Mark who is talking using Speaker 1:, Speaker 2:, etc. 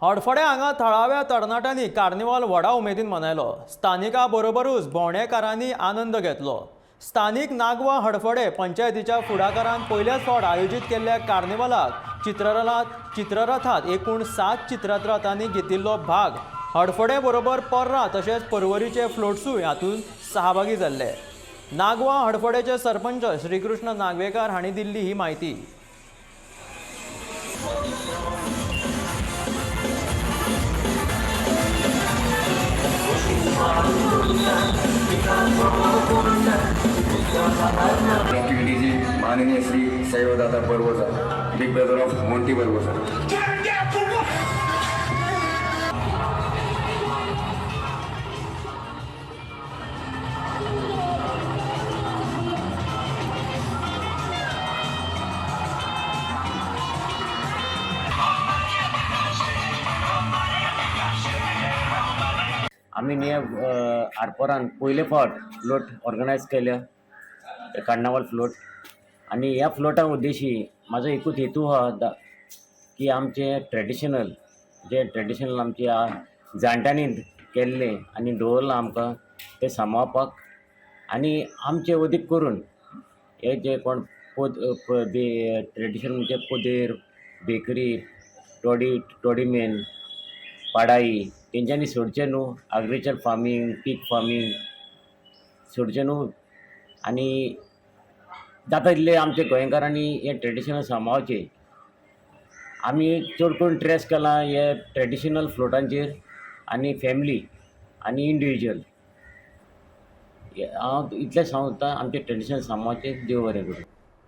Speaker 1: हडफडें हांगा थळाव्या तरणाट्यांनी कार्निवाल व्हडा उमेदीन मनयलो. स्थानिकां बरोबरूच भोंवडेकारांनी आनंद घेतलो. स्थानीक नागवा हडफडें पंचायतीच्या फुडाकारान पयल्याच फावट आयोजीत केल्ल्या कार्निवालाक चित्ररथात एकूण 7 चित्ररथांनी घेतिल्लो भाग. हडफडें बरोबर पर्रा तशेंच पर्वरीचे फ्लोट्सूय हातूंत सहभागी जाल्ले. नागवा हडफडेचे सरपंच श्रीकृष्ण नागवेकार हांणी दिल्ली ही म्हायती.
Speaker 2: टीडीजी माननीय Shri Saibdada Barbosa, big brother of Monty Barbosa.
Speaker 3: Turn down for what?
Speaker 4: आमी न्ही आरपोरान पयले फावट फ्लोट ऑर्गनायज केल्या, कार्नावाल फ्लोट. आनी ह्या फ्लोटा उद्देशी म्हाजो एकूच हेतू आहा की आमचें ट्रेडिशनल, जें ट्रेडिशनल आमच्या जाणट्यांनी केल्लें आनी दवरलां आमकां तें सांबाळपाक आनी आमचें अदीक करून हे जे कोण पोद ट्रेडिशनल म्हणजे पोदेर, बेकरी, टॉडी, टॉडीमेन, पाडाई तेंच्यांनी सोडचें न्हू. एग्रीकल्चर फार्मींग, पीक फार्मींग सोडचें न्हू आनी जाता तितलें आमच्या गोंयकारांनी हें ट्रेडिशनल सांबाळचें. आमी चड करून ट्रेस केलां हे ट्रेडिशनल फ्लोटांचेर आनी फॅमिली आनी इंडिविज्युअल. हांव इतलें सांगता, आमचें ट्रेडिशनल सांबाळचें. देव बरें करूं.